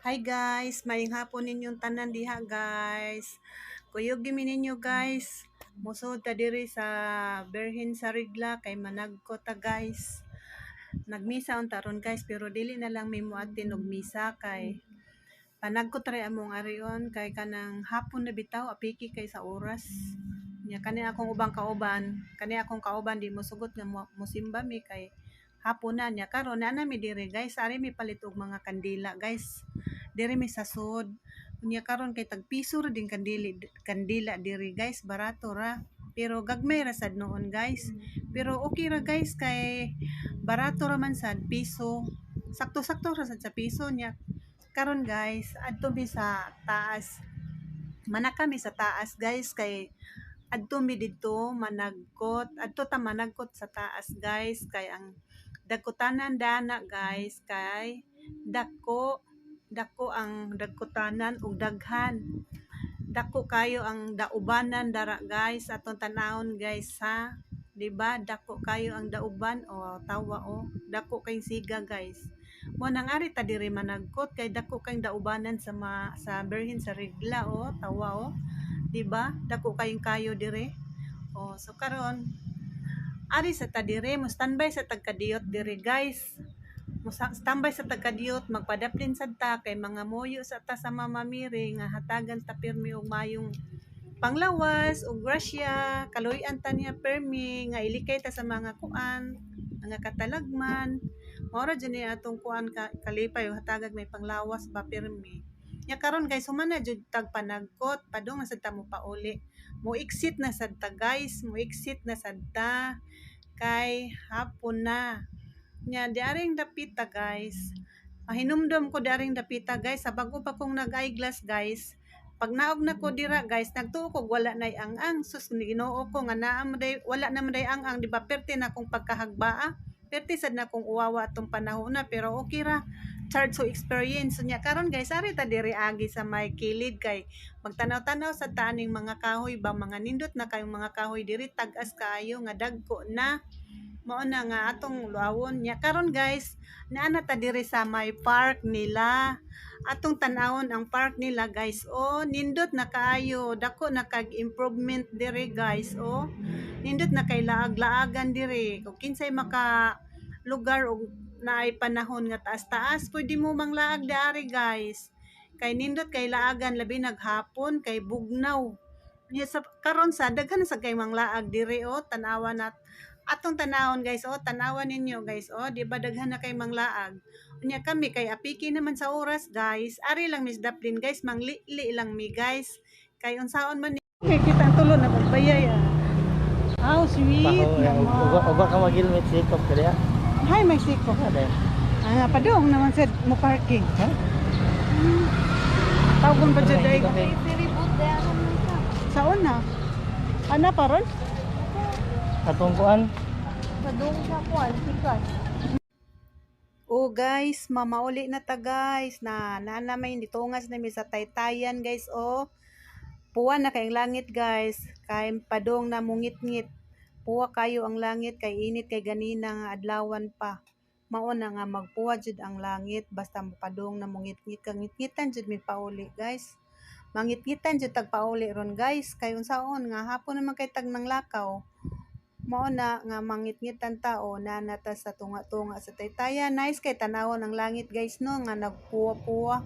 Hi guys, maayong hapon ninyong tanan diha, guys. Kuyog gyud mi ninyo, guys. Mosud ta diri sa Birhen sa Regla kay managko ta, guys. Nagmisa unta ron, guys, pero dili na lang mi moattend og misa kay panagkot ra among arion kay kanang hapon na bitaw, apiki kay sa oras. Nya kani akong ubang kauban, kani akong kauban di mosugot nga mosimba mi kay hapon na. Nya karon naa na mi diri, guys, ari mi palit og mga kandila, guys. Diri mi sa sud. Unya karon kay tag piso ra din kandila diri, guys, barato ra. Pero gagmay ra sad noon, guys. Pero okay ra, guys, kay barato ra man sad, piso. Sakto-sakto ra sad sa piso niya. Karon, guys, adto mi sa taas. Mana kami sa taas, guys, kay adto mi didto managkot. Adto ta managkot sa taas, guys, kay ang dagkutanan dana, guys, kay dako dako ang dagkutanan ug daghan. Dako kayo ang daubanan dara, guys, atong tan-awon, guys, sa di ba dako kayo ang dauban o tawa o dako kay siga, guys. Mo nang ari ta diri managkot kay dako kay daubanan sa Birhen sa Regla o tawa o di ba dako kayong kayo dire o. So karon ari sa ta dire mo standby sa tagkadiyot dire, guys. Mo standby sa tagkadiyot, magpadaplin sad ta kay mga moyo sa ta sa Mama Mary nga hatagan ta pirmi og mayong panglawas ug grasya, kaluy-an ta niya permi nga ilikay ta sa mga kuan, mga katalagman. Mao ra jud ni atong kuan ka, kalipay ug hatagag may panglawas ba pirmi. Nya karon, guys, human na jud tag panagkot, padung na sad ta mo pauli. Mo exit na sad ta, guys, mo exit na sad ta kay hapon na. Nya diaring dapita, guys. Mahinumdom ko diaring dapita, guys, sa bag-o pa kong nag-eyeglass, guys. Pag naog na ko dira, guys, nagtuo ko wala nay ang-ang. Sus, Ginoo ko nga naa mo day, wala na man day ang-ang, di ba perti na akong pagkahagbaa. Perti sad na akong uwawa atong panahon na, pero okay ra. Charge so experience. So, nya karon, guys, ari ta diri agi sa may kilid kay magtanaw-tanaw sa taaning mga kahoy ba, mga nindot na kayong mga kahoy diri, tag-as kaayo nga dagko na. Mao na nga atong luawon. Nya karon, guys, naa na ta diri sa may park nila. Atong tan-awon ang park nila, guys. Oh, nindot na kaayo, dako na kag improvement diri, guys. Oh, nindot na kay laag-laagan diri. Kung kinsay maka lugar og naay panahon nga taas-taas, pwede mo manglaag diari, guys. Kay nindot kay laagan labi naghapon kay bugnaw. Nya sa karon sa daghan na sa kay manglaag diri oh, tan-awa na atong tanawon, guys, oh, tanawan ninyo, guys, oh, di ba daghan na kay manglaag. Unya kami kay apiki naman sa oras, guys. Ari lang Miss Daplin, guys, manglili lang mi, guys. Kay unsaon man ni okay, kita ang tulo na magbayay ah. How sweet Paho, naman. uba, uba ka magilmit sikop ka diya. Hi, may siko. Ada. Ah, padung naman sa mo parking. Ha? Tawgon pa jud ay Okay. sa una. Ana pa ron? Atong kuan. Padung sa kuan, sikat. Oh guys, mamauli na ta, guys. Na naa may nitungas na mi sa Taytayan, guys, oh. Puwa na kay ang langit, guys. Kay padong na mungit-ngit. Puwa kayo ang langit kay init kay ganina nga adlawan pa. Mao na nga magpuwa jud ang langit basta padong na mungit-ngit, kangit-ngitan jud mi pauli, guys. Mangit-ngitan jud tag pauli ron, guys, kay unsaon nga hapon naman kay tag nang lakaw. Mao na nga mangitngitan tao na nata sa tunga-tunga sa Taytayan. Nice kay tanawon ang langit, guys, no, nga nagpuwa-puwa.